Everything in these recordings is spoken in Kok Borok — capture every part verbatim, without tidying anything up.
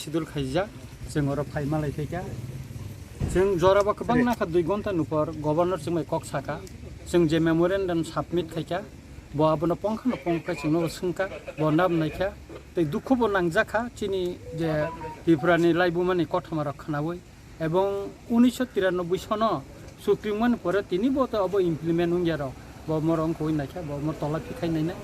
Schedule khaijak, chwng oro phai malai phaikha. Chwng jorabo kwbang nakha dui ghonta ni por governor chwng bai kok sakha. Chwng je memorandum submit khaikha, bo abono pongkhano pongkha chwngno swngkha, bo nab naikha. Tei dukhu bo nangjakha chini je Tripura ni laibuma ni kothoma rok khnaui. Ebong unisho tiranoboi sono chukti wngmani pore tini bo to abo implement wngya rok. Bo moro wngkha wngnaikha, bo mo tola phikhai nainai.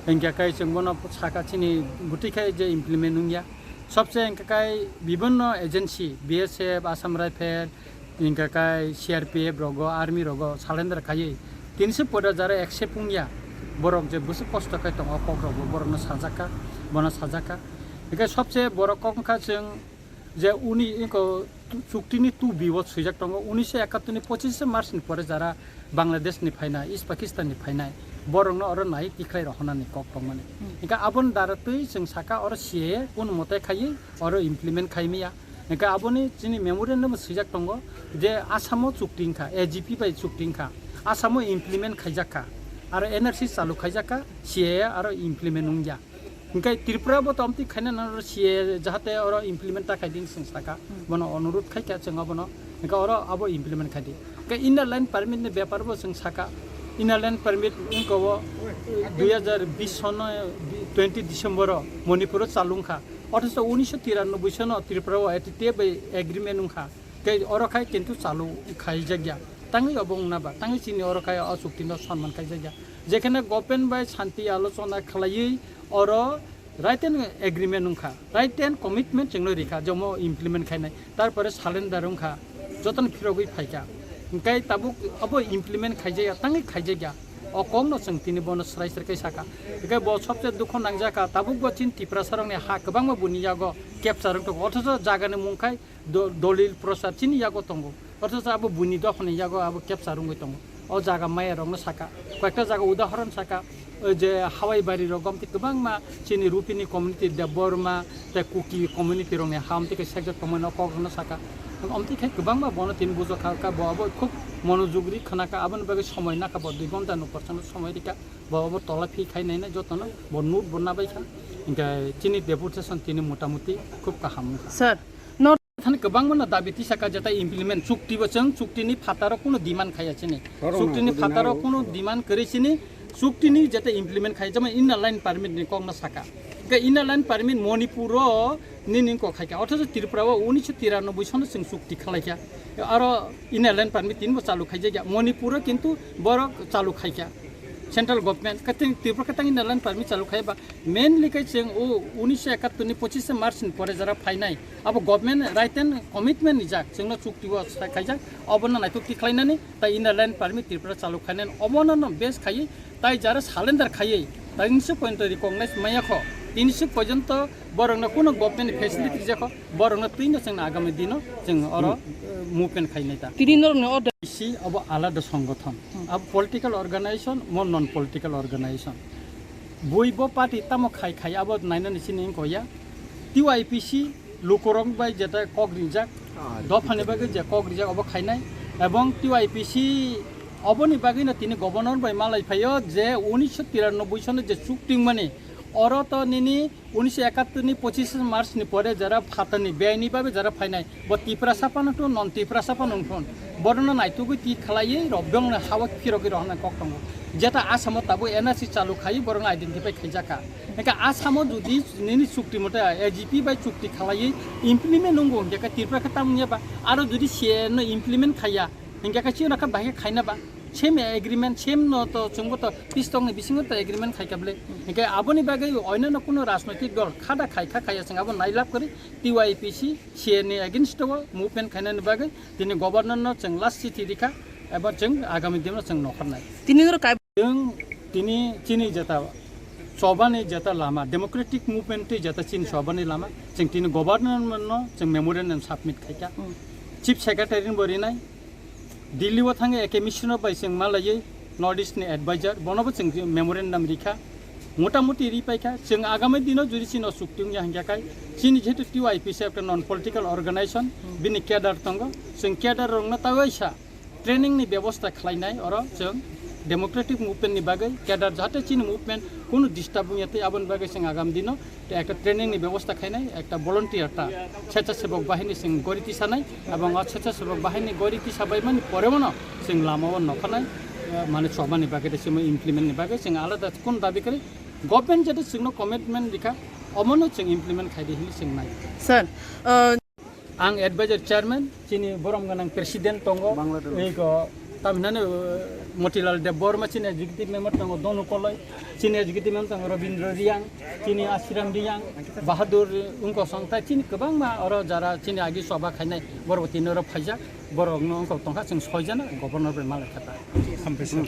Hingkha khe chwng bono saka chini bwtwi khai je implement wngya. Sobse hingkha khe bibhinno agency, B S F, Assam Rifle, hingkha khe C R P F rogo, army rogo surrender khaiwi. Tini se pore jara accept wngya. Borok je bwswk kosto khai tongo, kok rok bo borokno sajakha, bono sajakha. Hingkhe sobse borok kok wngkha chwng je uni ingko tu-, chuktini two B o swijak tongo, unisho ekattor ni pochishe March ni pore jara Bangladesh ni phainai, East Pakistan ni phainai, borokno oro nai tikhlai rohonani kok tongmani. Hmm. Hingkha aboni dara twi chwng saka oro C A A kunu mote khaiwi oro implement khaimaya. Hingkha aboni chini memorandum swijak tongo je Assam o chukti wngkha, A G P bai chukti wngkha, Assam o implement khaijakha, aro N R C chalu khaijakha, C A A aro implement wngya. Hingkhe Tripura bo tomtwi khaina nang C A A jahate oro implement ta khaidi chwng saka. Hmm. Bono onurut khaikha chwng abono. Hingkhe oro abo implement khaidi. Hingkhe inner line permit ni bepar bo chwng saka. Inner line permit wngkha o dui hajar bish sono twenty December o Manipur o chalungkha. Othocho unisho tiranoboi sono Tripura o A T T F bai agreement wngkha. Tei oro khai kintu chalu khaijakya. Tangwi obo wngna ba, tangwi chini oro khai o chukti no sonman khaijakya. Jekhane government bai shanti alochona khlaiwi oro written agreement wngkha, written commitment chwngno rikha, jomo implement khainai. Tarpore surrender wngkha, jotono phirogwi phaikha. Hingkhe tabuk obo implement khaijakya, tangwi khaijakya. O kokno chwng tini bono srai srai khe saka. Hingkhe bo sobse dukho nangjakha, tabuk bo chini Tiprasarokni ha kwbangma buni yago capture wngthogo, othocho jagani mung khai do-, dolil prosar chini yago tongo. Othocho abo buini dophani yago abo capture wngwi tongo. O jaga maya rokno saka. Koyekta jaga udahoron saka, o je Hawai bari rok, omtwi kwbangma chini Rupini community, Debbarma, tei Kuki community rokni ha omtwi khe sekjak tongmani o kok rokno saka. Omtwi khe kwbangma bono tini bujokha, kha bo abo khub monojog ri khwnakha, aboni bagwi somoi nakha bo dui ghonta ni upor somoi rikha. Bo abo tola phi khai naina jotono bo note bo nabaikha. Hingkhe chini deputation tini motamuti khub kaham wngkha. Sir, no Thani kwbangma no dabi tisaka jeta implement chukti bo chwng chukti ni phataro kuno demand khaya chini. Chukti ni phataro kuno demand kwrwi chini chukti ni jeta implement khaya jama inner line permit ni kok no saka. Hingkhe inner line permit Manipur o nini kok khaikha. Othocho Tripura o unisho tiranoboi sono chwng chukti khalaikha. Aro inner line permit tini bo chalu khaijakya. Manipur o kintu borok chalu khaikha. Central government, kateng Tripura kateng inner line permit chalu khai ba, mainly kai chwng o unisho ekattor ni pochishe March ni pore jara phainai, abo government written commitment ni jak, chwngno chukti o sai khaijak, obono naitok ti khlainani, tai inner line permit Tripura chalu khainani, obono no base khaiwi, tai jara surrender khaiwi, tai tinso porjonto recognize maya kho, tinso porjonto borokno kuno government ni facility jakho, borokno twino chwng agami dino chwng oro, eh, movement khainai ta. Tini norokni order. Isi abo alada songothon. Hmm. Abo political organization, mo non political organization. Bui bo party tamo khai khai abo nainani sini wngkha ya. T Y P C lukurok bai jeta kok rijak, dophani bagwi je kok rijak abo khainai. Ebong T Y P C oboni bagwino tini governor bai malai phaio je unisho tiranoboi sono je chukti wngmani oro to nini unisho ekattor ni pochishe March ni pore jara phatani beyni babe jara phainai, bo Tiprasa phano wngthun, non Tiprasa phano wngthun, borokno naitugwi ti khlaiwi rok bongno hawa phirogwi rohornai kok tongo. Jeta Assam o tabuk N R C chalu khaiwi borokno identify khaijakha. Hingkhe Assam o jodi nini chukti mote A G P bai chukti khlaiwi implement wngo hingkhe Tripura khe tamo wngya ba? Aro jodi C A A no implement khaiya, hingkhe khe chini khe bahai khe khaina ba? Same agreement, same no to chwngbo to pistokni bisingo to agreement khaikha bwle. Hingkhe aboni bagwi oinano kuno rajnoitik dol khada khai kha khaiya chwng abo nailab kwrwi T Y P C, C A A ni against o movement khainani bagwi tini governor no chwng last chithi rikha, eba chwng agami dino chwng nokhornai. Tini oro kai- Chwng tini chini jeta chobani jeta lama, democratic movement tei jeta chini chobani lama, chwng tini governor no chwng memorandum submit khaikha. Hmm. Chief Secretary ni bo rinai, Delhi o thangwi A K Misra bai chwng malaiwi North East ni advisor, bono bo chwng memorandum rikha. Motamuti ripaikha, chwng agami dino jodi chini o chukti wngya hingkha khai, chini jehetu T Y P C ekta non political organization, bini cadre tongo, chwng cadre rokno taiwaisa training ni bebosta khlainai oro chwng Democratic movement ni bagwi, cadre jahate chini movement kunu disturb wngya tei aboni bagwi chwng agam dino tei ekta training ni bebosta khainai, ekta volunteer ta, sechasebok bahini chwng gori tisanai, ebong o sechasebok bahini gori tisa bai mani pore bono chwng lama o nokhanai, eh, mane chobani bagwi tei chini implement ni bagwi chwng alada kunu dabi kwrwi. Government jete chwngno commitment rikha, omono chwng implement khaidi hinwi chwng nai. Sir, uh, Ang advisor chairman, chini borom ganang president tongo. Bangla tongo. Eko, tamhinani, uh, Motilal Deb Borma chini executive member tongo, Donu Koloi, chini executive member tongo, Robindra Riang, chini Ashram Riang, Bahadur, uh, Ungko Songthai, chini kwbangma oro jara chini agi soba khainai, borok tini oro phaijak, borok no ungko tongkha, chwng soijana, governor bai malai khata. Hambai sir.